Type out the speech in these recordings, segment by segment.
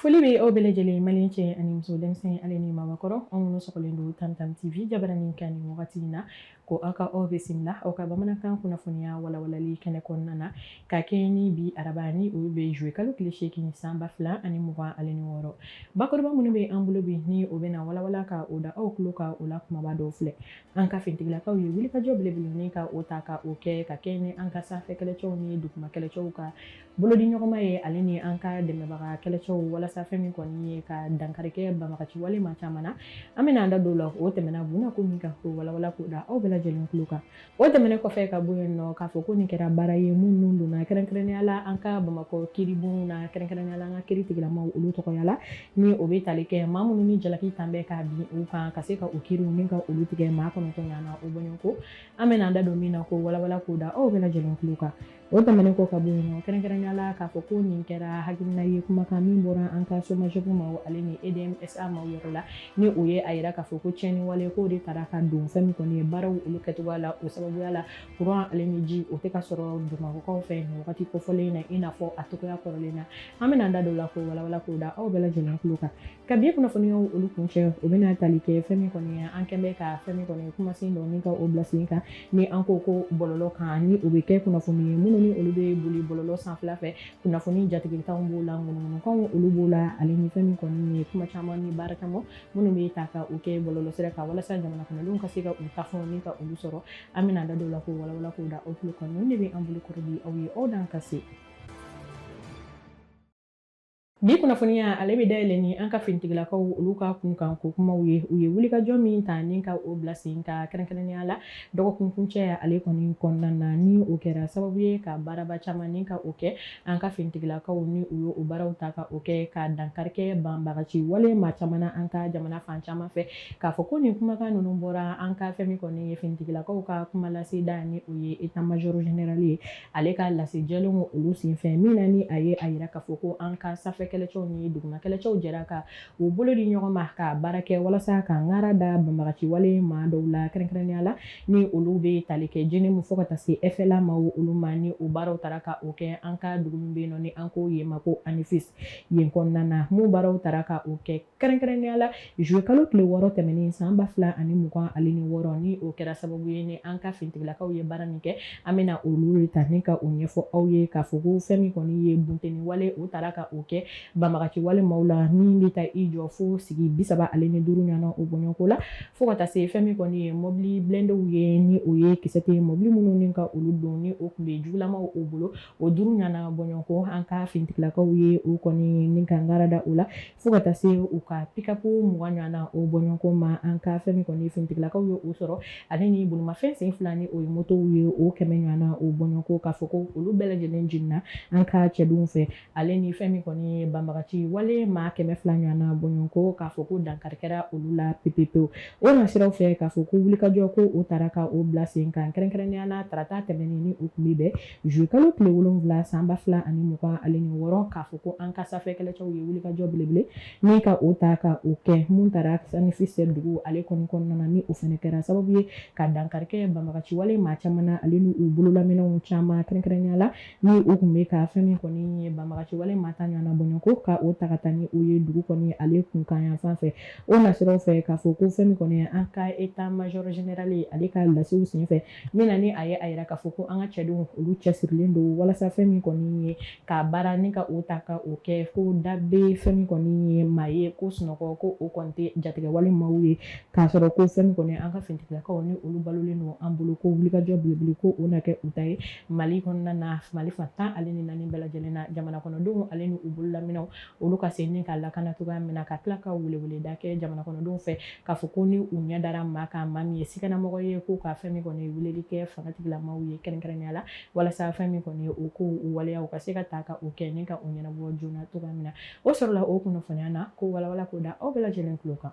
Foli bɛ aw bɛɛ lajɛlen, malien cɛ ani muso, denmisɛn ale ni maabakɔrɔ, anw minnu sɔgɔlen don Tam Tam TV jabaranin kan nin wagati in na, ko aw ka aw bisimila aw ka bamanankan kunnafoniya walawalali kɛnɛ kɔnɔna na, ka kɛɲɛ ni bi araba ni o bɛ juillet kalo tile 8 san 2026. Bakuruba minnu bɛ an bolo bi ni o bɛna walawala ka o da aw tulo kan, o la kumaba dɔw filɛ. An ka finitigilakaw ye wulikajɔ belebele ni ka o ta ka o kɛ, ka kɛɲɛ ni an ka sanfɛ kɛlɛcɛw ni duguma kɛlɛcɛw ka bolodi ɲɔgɔnma ye, ale ni an ka dɛmɛbaga kɛlɛcɛw, walasa fɛn min kɔni ye ka dankari kɛ banbagaci wale maa caman na. An bɛna an da don o la, o tɛmɛna buna ko min kan, k'o walawala k'o da aw bɛɛ lajɛlen tulo kan. O tɛmɛnen kɔfɛ ka bɔ yen nɔ, k'a fɔ ko nin kɛra baara ye minnu donna kɛrɛnkɛrɛnnenya la an ka Bamakɔ kiiribonw na, kɛrɛnkɛrɛnnenya la an ka kiiri tigilamaw olu tɔgɔya la, ni o bɛ tali kɛ maa minnu ni jalaki tan bɛ ka bin u kan, ka se ka o kiiriw ni ka olu tigɛ maa 9 ɲana o bɔɲɔgɔnko. An bɛna an da don min na, k'o walawala k'o da aw bɛɛ lajɛlen tulo kan. O tɛmɛnen kɔ ka bɔ yen nɔ, kɛrɛnkɛrɛnnenya la k'a fɔ ko nin kɛra hakilina ye, kumakan min bɔra an ka SOMAGEP maaw ale ni EDMSA maaw yɔrɔ la, ni o ye a yira k'a fɔ ko tiɲɛni wale k'o de taara ka don fɛn min kɔni ye baaraw olu kɛcogoya la. O sababuya la, courant ale ni ji o tɛ ka sɔrɔ Bamakɔkaw fɛ nin wagati kofɔlen na, i n'a fɔ a cogoya kɔrɔlen na. An bɛna an da don o la, k'o walawala k'o da aw bɛɛ lajɛlen tulo kan. Ka bi kunnafoniyaw olu kuncɛ, o bɛna tali kɛ fɛn min kɔni ye an kɛn bɛ ka fɛn min kɔni ye kumasen dɔ ni ka o bila sen kan, ni an ko ko bɔlɔlɔ kan, ni o bɛ kɛ kunnafoni ye minnu ni olu bɛ boli bɔlɔlɔ sanfɛla fɛ. Kunnafoni jatigilikanw b'o la, ŋunuŋunukanw olu b'o la, ale ni fɛn min kɔni ye kuma caman ni baara caman minnu bɛ ta ka o kɛ bɔlɔlɔ sira kan, walasa jamana kɔnɔdenw ka se ka u ta fɛnw ni ka olu sɔrɔ. An bɛna an da don o la, k'o walawala k'o da aw tulo kan. Ninnu de bɛ an bolo kɔrɔ bi aw ye, aw dan ka se. Bi kunnafoniya ale bɛ dayɛlɛ ni an ka finitigilakaw olu ka kunkan ko kumaw ye. U ye wulikajɔ min ta ni ka o bila sen kan, kɛrɛnkɛrɛnnenya la dɔgɔkun kuncɛ ale kɔni kɔnɔna na, ni o kɛra sababu ye ka baaraba caman ni ka o kɛ an ka finitigilakaw, ni u ye o baaraw ta ka o kɛ ka dankari kɛ banbagaci wale maa caman na an ka jamana fan caman fɛ. K'a fɔ ko nin kumakan ninnu bɔra an ka fɛn min kɔni ye finitigilakaw ka kuma laseda, ni o ye état major général ye, ale ka lase jɛlenw olu senfɛ, min na ni a ye a yira k'a fɔ ko an ka sanfɛ kɛlɛcɛw ni duguma kɛlɛcɛw jɛra ka u bolo di ɲɔgɔn ma ka baara kɛ walasa ka ŋara da banbagaci wale maa dɔw la, kɛrɛnkɛrɛnnenya la ni olu bɛ tali kɛ JNIM fo ka taa se FLA maaw olu ma, ni o baaraw taara ka o kɛ an ka dugu min bɛ yen nɔ ni an ko yen ma ko Anefis yen kɔnɔna na. Mun baaraw taara ka o kɛ kɛrɛnkɛrɛnnenya la juillet kalo tile 6 tɛmɛnen san 2026, ni o kɛra sababu ye ni an ka finitigilakaw ye baara min kɛ, an bɛna olu de ta ni ka o ɲɛfɔ aw ye, k'a fɔ ko fɛn min kɔni ye bunteni wale o taara ka o kɛ banbagaci wale maaw la, min bɛ taa i jɔ fo sigi 35 ɲɔgɔnna o bɔɲɔgɔnko la, fo ka taa se fɛn min kɔni ye mobili blindéw ye, ni o ye kisɛ tɛ mobili minnu ni ka olu don, ni o tun bɛ jugulamaw o bolo, o 5 ɲɔgɔnna bɔɲɔgɔnko an ka finitigilakaw ye o kɔni ni ka ŋara da o la, fo ka taa se u ka pick-up 20 ɲɔgɔnna o bɔɲɔgɔnko ma. An ka fɛn min kɔni finitigilakaw ye o sɔrɔ, ale ni bolimafɛn sen 2 ni o ye motow ye, o 100 ɲɔgɔnna o bɔɲɔgɔnko, k'a fɔ ko olu bɛɛ lajɛlen jiginna an ka cɛdenw fɛ, ale ni fɛn min kɔni ye banbagaci wale maa 200 ɲɔgɔnna bɔɲɔgɔnko, k'a fɔ ko dankari kɛra olu la pepepewu. O nasiraw fɛ, k'a fɔ ko wulikajɔ ko o taara ka o bila sen kan, kɛrɛnkɛrɛnnenya la tarata tɛmɛnen ni o tun bɛ bɛn juillet kalo tile 7 san 2026, k'a fɔ ko an ka sanfɛ kɛlɛcɛw ye wulikajɔ belebele ni ka o ta ka o kɛ mun taara Anefis dugu ale kɔni kɔnɔna na, ni o fɛnɛ kɛra sababu ye ka dankari kɛ banbagaci wale maa caman na, ale ni u bololaminɛnw caman, kɛrɛnkɛrɛnnenya la ni o tun bɛ ka fɛn min kɔni ye banbagaci wale maa tan ɲɔgɔnna bɔɲɔgɔnko, ka o ta ka taa ni o ye dugu kɔni ale kunkan yan fan fɛ. O nasiraw fɛ, k'a fɔ ko fɛn min kɔni ye an ka état major général ye, ale ka lasew senfɛ, min na ni a ye a yira k'a fɔ ko an ka cɛdenw olu cɛsirilen don walasa fɛn min kɔni ye ka baara ni ka o ta ka o kɛ, ko da bɛ fɛn min kɔni ye maa ye ko sunɔgɔ ko o kɔni tɛ jatigɛ wale maaw ye, k'a sɔrɔ ko fɛn min kɔni an ka finitigilakaw ni olu balolen don an bolo, ko wulikajɔ belebele ko o na kɛ u ta ye Mali kɔnɔna na, Mali fan 14 bɛɛ lajɛlen na, jamana kɔnɔdenw ale ni u bololaminɛw olu ka se ni ka lakana cogoya min na. Ka tila ka weleweleda kɛ jamana kɔnɔdenw fɛ k'a fɔ ko ni u ɲɛ dara maa kan, maa min ye sikanamɔgɔ ye, ko ka fɛn min kɔni weleli kɛ fangatigilamaaw ye kɛrɛnkɛrɛnnenya la, walasa fɛn min kɔni ye o ko u waleyaw ka se ka ta ka o kɛ ni ka o ɲɛnabɔ joona cogoya min na. O sɔrɔla o kunnafoniya na, ko walawala k'o da aw bɛɛ lajɛlen tulo kan.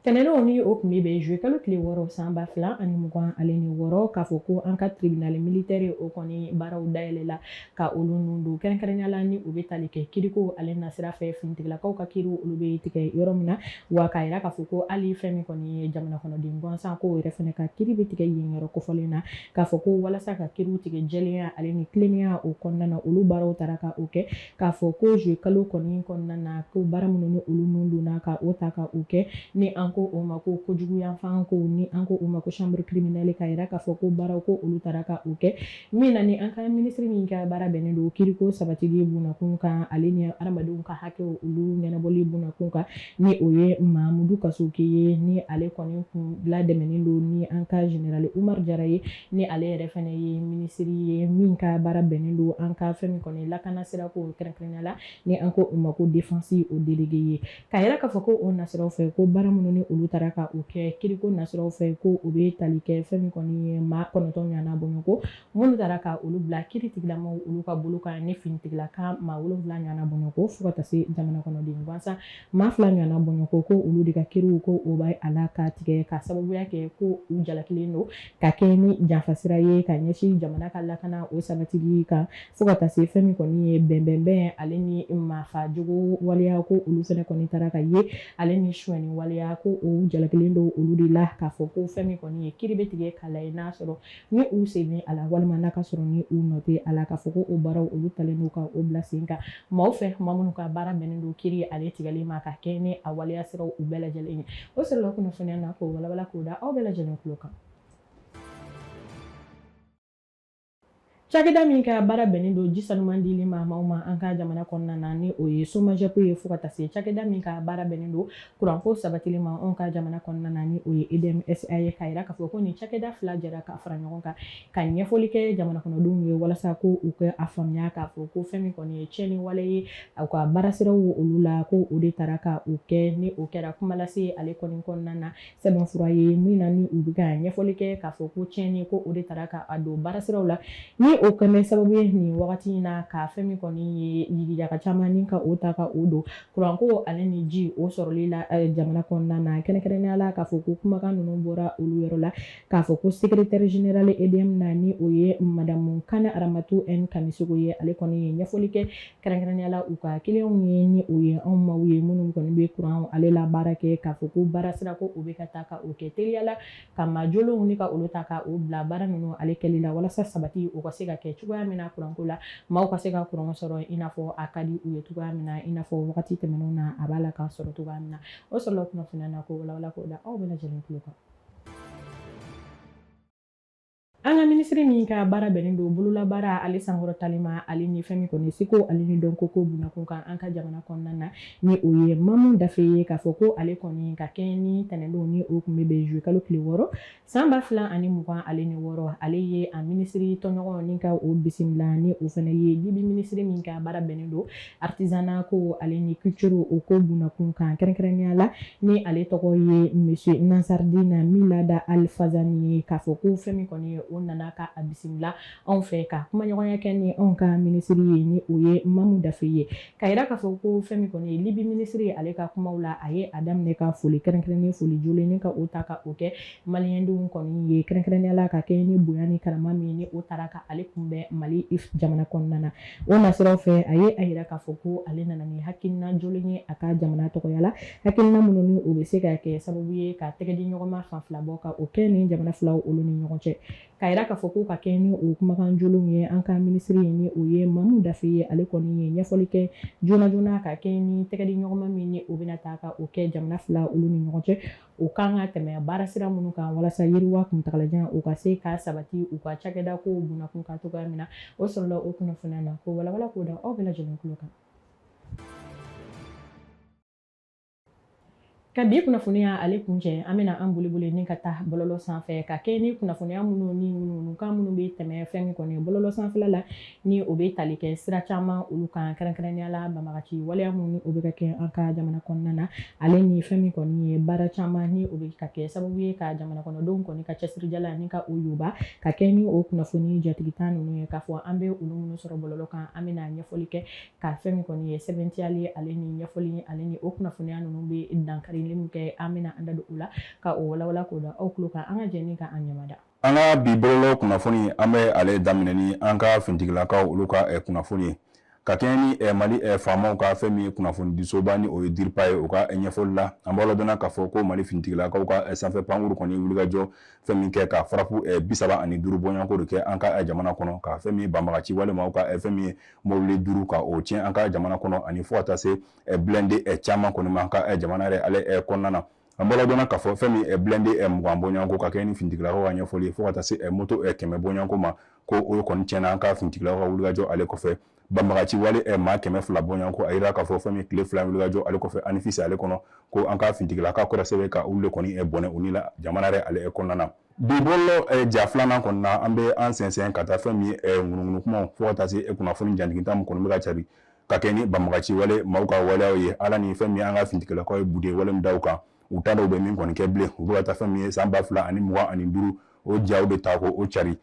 Tɛnɛndenw ni o tun bɛ bɛn juillet kalo tile 6 san 2026, k'a fɔ ko an ka tribunal militaire o kɔni baaraw dayɛlɛla ka olu nun don, kɛrɛnkɛrɛnnenya la ni u bɛ tali kɛ kiriko ale nasira fɛ, finitigilakaw ka kiriw olu bɛ tigɛ yɔrɔ min na. Wa k'a yira k'a fɔ ko hali fɛn min kɔni ye jamana kɔnɔden gansan ko yɛrɛ fana ka kiri bɛ tigɛ yen yɔrɔ kofɔlen na, k'a fɔ ko walasa ka kiriw tigɛ jɛlenya ale ni tilennenya o kɔnɔna na, olu baaraw taara ka o kɛ. K'a fɔ ko juillet kalo kɔni kɔnɔna na, ko baara minnu ni olu nun donna ka o ta ka o kɛ, ni an ko o ma ko kojugu yanfan ko, ni an ko o ma ko chambre criminelle, k'a yira k'a fɔ ko baaraw ko olu taara ka o kɛ. Min na ni an ka minisiri min ka baara bɛnnen don kiriko sabatili bunakun kan ale ni adamadenw ka hakɛw olu ɲɛnabɔli bunakun kan, ni o ye Mamudu Kasoke ye, ni ale kɔni kun ladɛmɛnen don ni an ka général Umar Jara ye, ni ale yɛrɛ fana ye minisiri ye min ka baara bɛnnen don an ka fɛn min kɔni lakana sira ko kɛrɛnkɛrɛnnenya la, ni an ko o ma ko défense o délégué ye. K'a yira k'a fɔ ko o nasiraw fɛ, ko baara minnu ni olu taara ka o kɛ kiriko nasiraw fɛ, ko o bɛ tali kɛ fɛn min kɔni ye maa 9 ɲɔgɔnna bɔɲɔgɔnko minnu taara ka olu bila kiri tigilamaw olu ka bolo kan, ni finitigilaka maa 7 ɲɔgɔnna bɔɲɔgɔnko, fo ka taa se jamana kɔnɔden gansan maa 2 ɲɔgɔnna bɔɲɔgɔnko, ko olu de ka kiriw ko o b'a a la ka tigɛ ka sababuya kɛ ko u jalakilen don ka kɛ ni janfasira ye ka ɲɛsin jamana ka lakana o sabatili kan, fo ka taa se fɛn min kɔni ye bɛnbɛnbɛn ale ni maafa jogo waleya ko olu fana kɔni taara ka ye, ale ni sonyɛni waleya ko o jalakilen don olu de la. K'a fɔ ko fɛn min kɔni ye kiri bɛ tigɛ k'a lajɛ n'a sɔrɔ ni u sen a la walima n'a ka sɔrɔ ni u nɔ tɛ a la, k'a fɔ ko o baaraw olu talen don ka o bila sen kan maaw fɛ, maa minnu ka baara bɛnnen don kiri ale tigɛli ma ka kɛ ni a waleya siraw u bɛɛ lajɛlen ye. O sɔrɔla kunnafoniya na k'o walawala k'o da aw bɛɛ lajɛlen tulo kan. Cakɛda min ka baara bɛnnen don ji sanuman dili ma maaw ma an ka jamana kɔnɔna na, ni o ye SOMAGEP ye, fo ka taa se cakɛda min ka baara bɛnnen don kuranko sabatili ma anw ka jamana kɔnɔna na, ni o ye EDM SA ye, k'a yira k'a fɔ ko nin cakɛda fila jɛra ka fara ɲɔgɔn kan ka ɲɛfɔli kɛ jamana kɔnɔdenw ye walasa ko u ka a faamuya k'a fɔ ko fɛn min kɔni ye tiɲɛni wale ye u ka baara siraw olu la, ko o de taara ka o kɛ. Ni o kɛra kumalase ale kɔni kɔnɔna na sɛbɛnfura ye min na ni u bɛ ka ɲɛfɔli kɛ k'a fɔ ko tiɲɛni ko o de taara ka a don baara siraw la, ni o kɛlen sababu ye nin wagati in na ka fɛn min kɔni ye yigiyaka caman ni ka o ta ka o don kuranko ale ni ji o sɔrɔli la jamana kɔnɔna na, kɛrɛnkɛrɛnnenya la k'a fɔ ko kumakan ninnu bɔra olu yɔrɔ la, k'a fɔ ko secrétaire général EDM na, ni o ye madamu Kane Aramatu N Kamisogo ye, ale kɔni ye ɲɛfɔli kɛ kɛrɛnkɛrɛnnenya la u ka kiliyanw ye, ni o ye anw maaw ye minnu kɔni bɛ kuran ale la baara kɛ, k'a fɔ ko baara sira ko o bɛ ka taa ka o kɛ teliya la ka maa jolenw ni ka olu ta ka o bila baara ninnu ale kɛli la walasa sabati o ka se ka kɛ cogoya min na kuranko la, maaw ka se ka kuran sɔrɔ i n'a fɔ a ka di u ye cogoya min na, i n'a fɔ wagati tɛmɛnenw na a b'a la k'a sɔrɔ cogoya min na. O sɔrɔla kunnafoniya na k'o walawala k'o da aw bɛɛ lajɛlen tulo kan. An ka minisiri min ka baara bɛnnen don bololabaara ale sankɔrɔtali ma ale ni fɛn min kɔni seko ale ni dɔnko ko bunakun kan an ka jamana kɔnɔna na, ni o ye Mamu Dafe ye, k'a fɔ ko ale kɔni ka kɛ ni tɛnɛndon ni o tun bɛ bɛn juillet kalo tile 6 san 2026, ale ye a minisiri tɔɲɔgɔn ni ka o bisimila, ni o fana ye Libi minisiri min ka baara bɛnnen don artisanat ko ale ni culture o ko bunakun kan, kɛrɛnkɛrɛnnenya la ni ale tɔgɔ ye monsieur Nasardine Milada Alfazani ye, k'a fɔ ko fɛn min kɔni ye o nana ka a bisimila anw fɛ ka kumaɲɔgɔnya kɛ ni anw ka minisiri ye, ni o ye Mamu Dafe ye. K'a yira k'a fɔ ko fɛn min kɔni ye Libi minisiri ye, ale ka kumaw la a ye a daminɛ ka foli kɛrɛnkɛrɛnnen foli jolen ka o ta ka o kɛ maliyɛndenw kɔni ye, kɛrɛnkɛrɛnnenya la ka kɛ ni bonya ni karama min ni o taara ka ale kunbɛn Mali jamana kɔnɔna na. O nasiraw fɛ a ye a yira k'a fɔ ko ale nana ni hakilina jolen ye a ka jamana tɔgɔya la, hakilina minnu ni o bɛ se ka kɛ sababu ye ka tɛgɛ di ɲɔgɔn ma fan fila bɔ ka o kɛ ni jamana filaw olu ni ɲɔgɔn cɛ. K'a yira k'a fɔ ko ka kɛ ni o kumakan jolenw ye, an ka minisiri ye ni o ye Mamu Dafe ye, ale kɔni ye ɲɛfɔli kɛ joona joona ka kɛ ni tɛgɛ di ɲɔgɔn ma min ni o bɛna taa ka o kɛ jamana fila olu ni ɲɔgɔn cɛ, o kan ka tɛmɛ baara sira minnu kan walasa yiriwa kuntagalajan o ka se ka sabati u ka cakɛda ko bunakun kan cogoya min na. O sɔrɔla o kunnafoniya na k'o walawala k'o da aw bɛɛ lajɛlen tulo kan. Ka bi kunnafoniya ale kuncɛ, an bɛna an boli ni ka taa bɔlɔlɔ sanfɛ ka kɛ ni kunnafoniya minnu ni ŋunuŋunukan minnu bɛ tɛmɛ fɛn min kɔni bɔlɔlɔ sanfɛla la, ni o bɛ tali kɛ sira caman olu kan, kɛrɛnkɛrɛnnenya la banbagaci waleya minnu o bɛ ka kɛ an ka jamana kɔnɔna na, ale ni fɛn min kɔni ye baara caman ni o bɛ ka kɛ sababu ye ka jamana kɔnɔdenw kɔni ka cɛsirijala ni ka o yoba ka kɛ ni o kunnafoni jatigita ninnu ye, k'a fɔ an bɛ olu minnu sɔrɔ bɔlɔlɔ kan. An bɛna ɲɛfɔli kɛ ka fɛn min kɔni ye sɛbɛntiyali ale ni ɲɛfɔli ale ni o kunnafoniya ninnu bɛ dankari laɲini min kɛ, an bɛna an da don o la ka o walawala k'o da aw tulo kan. An ka jɛ ni ka an ɲamada. An ka bi bɔlɔlɔ kunnafoni, an bɛ ale daminɛ ni an ka finitigilakaw olu ka kunnafoni ye. Ka kɛɲɛ ni Mali faamaw ka fɛn min ye kunnafonidisoba ni o ye DIRPA ye, o ka ɲɛfɔli la, an b'a ladɔnna k'a fɔ ko Mali finitigilakaw ka sanfɛ pankuru kɔni wulikajɔ fɛn min kɛ ka frappe 35 bɔɲɔgɔnko de kɛ an ka jamana kɔnɔ, ka fɛn min ye banbagaci walima ka fɛn min ye mobili 5 ka o tiɲɛ an ka jamana kɔnɔ, ani fo ka taa se blindé caman kɔni ma an ka jamana yɛrɛ ale kɔnɔna na. An b'a ladɔnna k'a fɔ fɛn min ye blindé 20 bɔɲɔgɔnko ka kɛ ni finitigilakaw ka ɲɛfɔli ye, fo ka taa se moto 100 bɔɲɔgɔnko ma, ko o kɔni tiɲɛna an ka finitigilakaw ka wulikajɔ ale kɔfɛ. Banbagaci wale maa 200 bɔɲɔgɔnko, a yira k'a fɔ fɛn min tile 2 wulikajɔ ale kɔfɛ Anifisi ale kɔnɔ, ko an ka finitigilakaw kɛra sababu ye ka olu de kɔni bɔnɛ u ni la jamana yɛrɛ ale kɔnɔna na. Bi bɔlɔlɔ ja filanan kɔni na, an bɛ an sɛnsɛn ka taa fɛn min ye ŋunuŋunu kumaw fo ka taa se kunnafoni jantiginta min kɔni bɛ ka cari ka kɛ ni banbagaci wale maaw ka waleyaw ye. Ala ni fɛn min an ka finitigilakaw ye bude wale min da u kan, u t'a dɔn u bɛ min kɔni kɛ bilen. U bɛ ka taa fɛn min ye san 2025 o jaw de ta k'o cari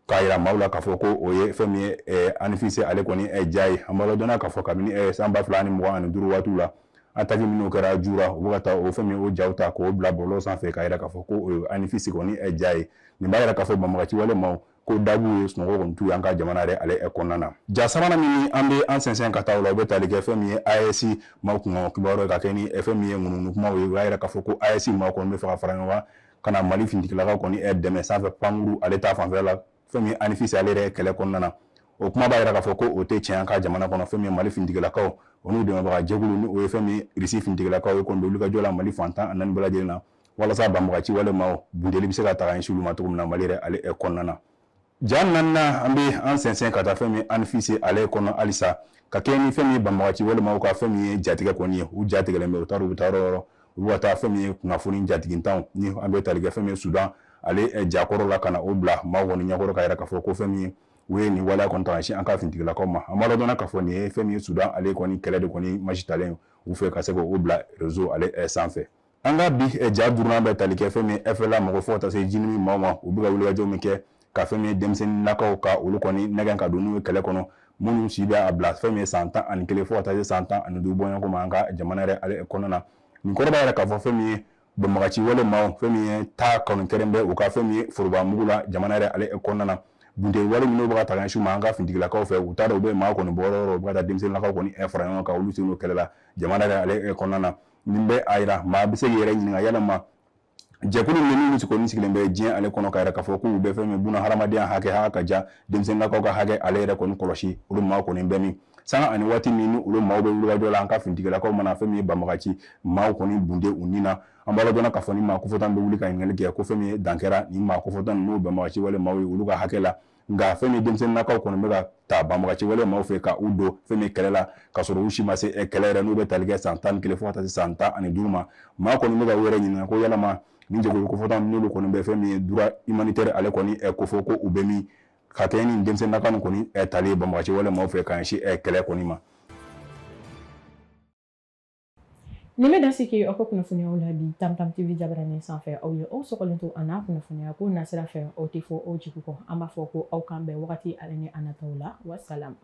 k'a yira maaw la k'a fɔ ko o ye fɛn min ye Anifisi ale kɔni ja ye. An b'a ladɔnna k'a fɔ kabini san 2025 waatiw la, attaque minnu kɛra Jura, u bɛ ka taa o fɛn min o jaw ta k'o bila bɔlɔlɔ sanfɛ k'a yira k'a fɔ ko o ye Anifisi kɔni ja ye. Nin b'a yira k'a fɔ banbagaci wale maaw ko dabu ye sunɔgɔ kɔni t'u ye an ka jamana yɛrɛ ale kɔnɔna na. Ja sabanan min an bɛ an sɛnsɛn ka taa o la, o bɛ tali kɛ fɛn min ye AES maaw kunkan kibaruya ka kɛ ni fɛn min ye ŋunuŋunu kumaw ye. U y'a yira k'a fɔ ko AES maaw kɔni bɛ fɛ ka fara ɲɔgɔn kan ka na Mali finitigilakaw kɔni dɛmɛ sanfɛ pankuru ale ta fanfɛla la, fɛn min ye Anifisi ale yɛrɛ kɛlɛ kɔnɔna na. O kuma b'a yira k'a fɔ ko o tɛ tiɲɛ an ka jamana kɔnɔ. Fɛn min ye Mali finitigilakaw o n'u dɛmɛbaga jɛkulu ni o ye fɛn min ye Irisi finitigilakaw ye kɔni bɛ wulikajɔ la Mali fan 14 bɛɛ lajɛlen na, walasa banbagaci wale maaw bunteli bɛ se ka ta ka ɲɛsin olu ma cogo min na Mali yɛrɛ ale kɔnɔna na. Ja naaninan, an bɛ an sɛnsɛn ka taa fɛn min Anifisi ale kɔnɔ halisa, ka kɛ ni fɛn min ye banbagaci wale maaw ka fɛn min ye jatigɛ kɔni ye. U jatigɛlen bɛ, u taara u bɛ taa yɔrɔ o yɔrɔ, u bɛ ka taa fɛn min ye kunnafoni jatigintanw ni an bɛ tali kɛ fɛn min ye Sudan ale jakɔrɔ la, ka na o bila maaw kɔni ɲɛkɔrɔ k'a yira k'a fɔ ko fɛn min ye u ye nin waleya kɔni ta ka ɲɛsin an ka finitigilakaw ma. An b'a ladɔnna k'a fɔ nin ye fɛn min ye Sudan ale kɔni kɛlɛ de kɔni masi talen u fɛ ka se k'o bila réseau ale sanfɛ. An ka bi ja duurunan bɛ tali kɛ fɛn min ye FLA mɔgɔ fo ka taa se JNIM maaw ma, u bɛ ka wulikajɔ min kɛ ka fɛn min ye denmisɛnninnakaw ka olu kɔni nɛgɛn ka don n'u ye kɛlɛ kɔnɔ, minnu si bɛ a bila fɛn min ye san 11 fo ka taa se san 15 bɔɲɔgɔnko ma an ka jamana yɛrɛ ale kɔnɔna na. Nin kɔrɔ b'a yira k'a fɔ fɛn min ye banbagaci wale maaw fɛn min ye taa kanu kɛrɛn bɛ u ka fɛn min ye foroba mugu la jamana yɛrɛ ale kɔnɔna na. Bunte wale minnu bɛ ka ta ka ɲɛsin u ma an ka finitigilakaw fɛ, u t'a dɔn u bɛ maa kɔni bɔ yɔrɔ o yɔrɔ, u bɛ ka taa denmisɛnninnakaw kɔni fara ɲɔgɔn kan olu sen don kɛlɛ la jamana yɛrɛ ale kɔnɔna na. Nin bɛ a yira maa bɛ se k'i yɛrɛ ɲininka yalama jɛkulu minnu kɔni sigilen bɛ diɲɛ ale kɔnɔ k'a yira k'a fɔ k'u bɛ fɛn min buna hadamadenya hakɛ ha ka ja denmisɛnninnakaw ka hakɛ ale yɛrɛ kɔni kɔlɔsi, olu maa kɔni bɛ min sanga ani waati min ni olu maaw bɛ wulikajɔ la an ka finitigilakaw mana fɛn min ye banbagaci maaw kɔni bunte u ni na. An b'a ladɔnna k'a fɔ ni maa kofɔta bɛ wuli ka ɲininkali kɛ ko fɛn min ye dan kɛra ni maa kofɔta ninnu banbagaci wale maaw ye olu ka hakɛ la, nka fɛn min denmisɛnninnakaw kɔni bɛ ka ta banbagaci wale maaw fɛ ka u don fɛn min kɛlɛ la ka sɔrɔ u si ma se kɛlɛ yɛrɛ, n'u bɛ tali kɛ san 11 fo ka taa se san 15 ma. Maa kɔni bɛ ka u yɛrɛ ɲininka ko yalama ni jɛkulu kofɔta n'olu kɔni bɛ fɛn min ye droit humanitaire ale kɔni kofɔ ko u bɛ min ka kɛ ni denmisɛnninnakaw kɔni tali ye banbagaci wale maaw fɛ ka ɲɛsin kɛlɛ kɔni ma. Nin bɛ dan sigi aw ka kunnafoniyaw la bi Tam Tam TV jabaranin sanfɛ. Aw ye aw sɔgɔlen to a n'a kunnafoniya ko nasira fɛ, aw tɛ fɔ aw jigi kɔ. An b'a fɔ ko aw k'an bɛn wagati ale ni a nataw la. Wasalam.